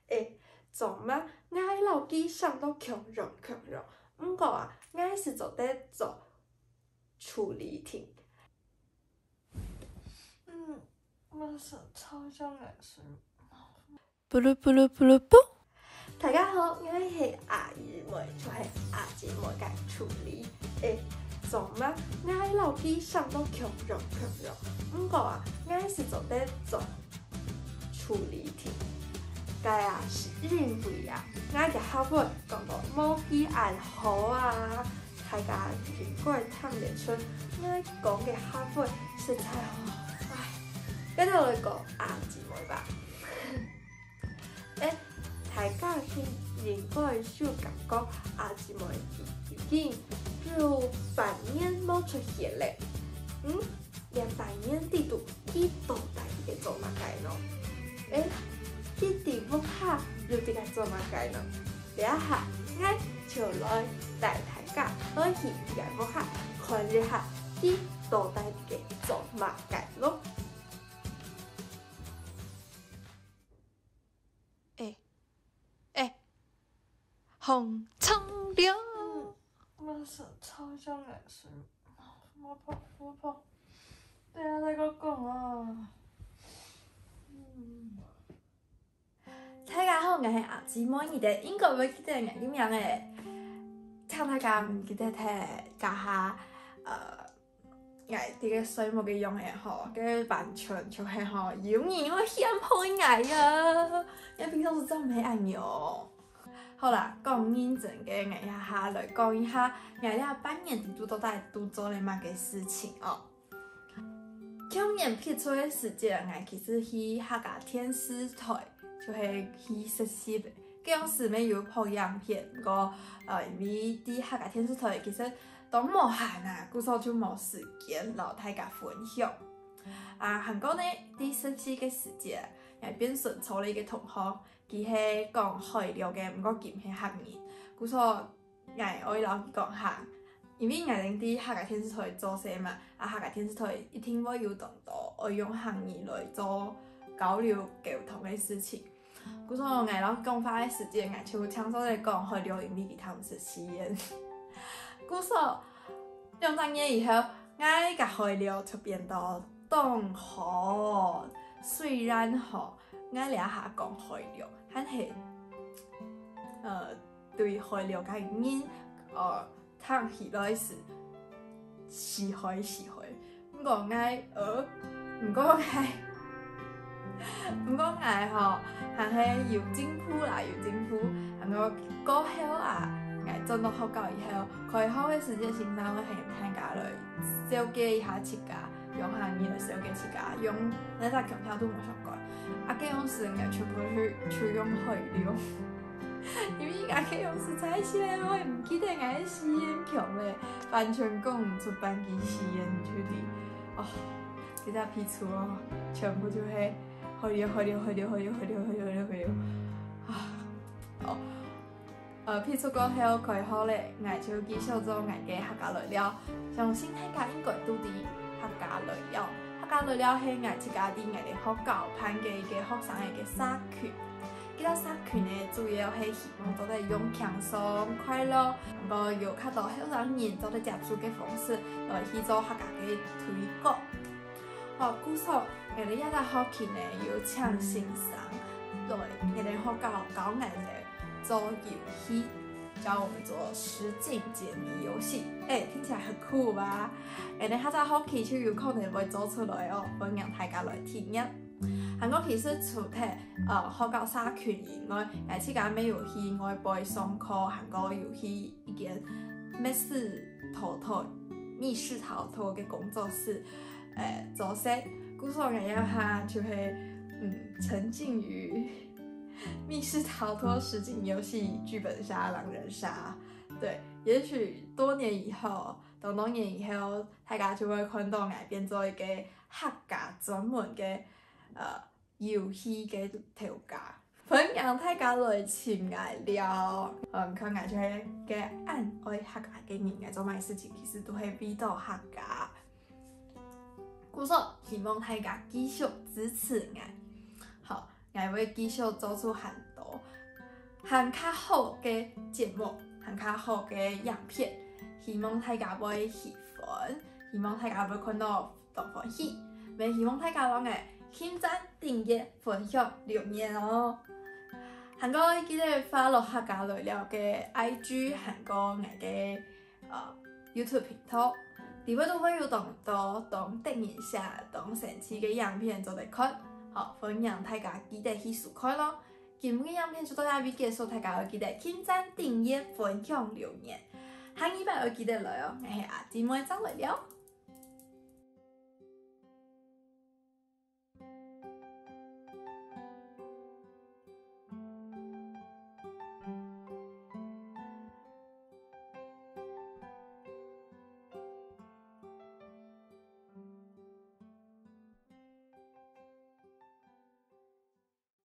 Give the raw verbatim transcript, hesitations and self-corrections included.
誒，做麼个𠊎摎佢想到共樣共樣，毋過啊，𠊎係做得做處理定。嗯，我想超像男生。 布魯布魯布魯布。大家好，𠊎係阿姨妹，就係阿姊妹个助理。誒，做麼个𠊎摎佢想到共樣共樣，毋過啊，𠊎係做得做處理定。該啊，係因為啊，𠊎个客話講到無佢恁好啊，大家應該聽得出，𠊎講个客話實在好，唉，該就來講阿姊妹吧。 誒，大家應，應該有感覺阿姊妹已，已經有半年無出現咧。嗯，這半年裡肚，佢到底在做麼个呢？誒，佢在屋下又在該做麼个呢？這下，𠊎就來帶大家來去佢个屋下看一下，佢到底在做麼个咯。 誒，誒，紅長亮。我想超像男生。我怕，我怕。等下再跟我講啊。嗯。大家好，𠊎係阿姊妹，你兜應該會記得𠊎个名誒。請大家毋記得忒，加下，呃， 𠊎在該睡目个樣仔吼，該完全就係吼，有人愛陷害𠊎啊！𠊎平常時真毋係恁樣哦。好啦，講認真个，𠊎這下來講一下，𠊎這半年裡肚到底都做了麼个事情哦。舊年畢業个時節，𠊎其實去客家電視台，就係去實習个。該央時乜有拍影片，毋過，呃，因為在客家電視台其實 當無閒啊，故所就無時間摎大家分享。啊，還過呢，在實習个時節，𠊎變成做了一個同學，佢係講海陸个，毋過佢毋係客人。故所，𠊎愛摎佢講客，因為𠊎等在客家電視台做事嘛，啊，客家電視台一定會有當多愛用客語來做交流溝通个事情。 故所𠊎摎佢講話个時節，𠊎就常常在講海陸，因為佢聽毋識四縣。故所，兩三年以後，𠊎个海陸就變到當好。雖然吼，𠊎這下講海陸，但係，呃，對海陸个人，呃， 聽起來係死海死海。毋過𠊎，呃，毋過𠊎，毋過𠊎吼，還係有進步啦，有進步。還過過後啊，𠊎轉到學校以後，開學个時節，先生會喊大家來紹介一下自家，用客語來紹介自家，用哪隻腔調都無相干。啊，該央時𠊎全部去，去用海陸。 因為𠊎該央時實在係毋記得𠊎个四縣腔咧，完全講毋出半句四縣出來。哦，這隻鼻出哦，全部就係海陸，海陸，海陸，海陸，海陸，海陸，海陸。啊，哦，呃，鼻出過後開學咧，𠊎就繼續做𠊎个客家來尞。相信大家應該都知客家來尞。客家來尞係𠊎自家在𠊎个學校辦个一個學生个一個社群。 這隻社群呢，主要係希望做得用輕鬆、快樂，還過有較多後生人做得接觸个方式來去做客家个推廣。好，故所，𠊎等這隻學期呢，有請先生來𠊎等學校教𠊎等做遊戲，教我們做實境解謎遊戲。欸，聽起來很酷吧？𠊎等下隻學期就有可能會做出來哦，歡迎大家來體驗。 還過其實除忒，呃，學校社群以外，𠊎自家乜有去外背上課，還過有去一間密室逃脫、密室逃脫个工作室，呃，做事。故所𠊎這下就係，嗯，沉浸於密室逃脫、實境遊戲、劇本殺、狼人殺。對，也許多年以後，多多年以後，大家就會看到𠊎變做一個客家專門个，呃， 遊戲个頭家。歡迎大家來尋𠊎尞。嗯，看𠊎就係個恁愛客家个人，𠊎做麼个事情其實都係為著客家。故所，希望大家繼續支持𠊎。好， ，𠊎會繼續做出還多還較好个節目，還較好个影片，希望大家會喜歡，希望大家會看到當歡喜，也希望大家摎𠊎撳讚、訂閱、分享、留言哦。還過記得follow客家來尞个I G，還過𠊎个呃YouTube頻道，裡背都會有當多當得人惜、當生趣个影片做得看。好，歡迎大家記得去收看咯。今日个影片就到這位結束，大家愛記得撳讚、訂閱、分享、留言。下禮拜愛記得來哦，𠊎係阿姊妹，正來尞。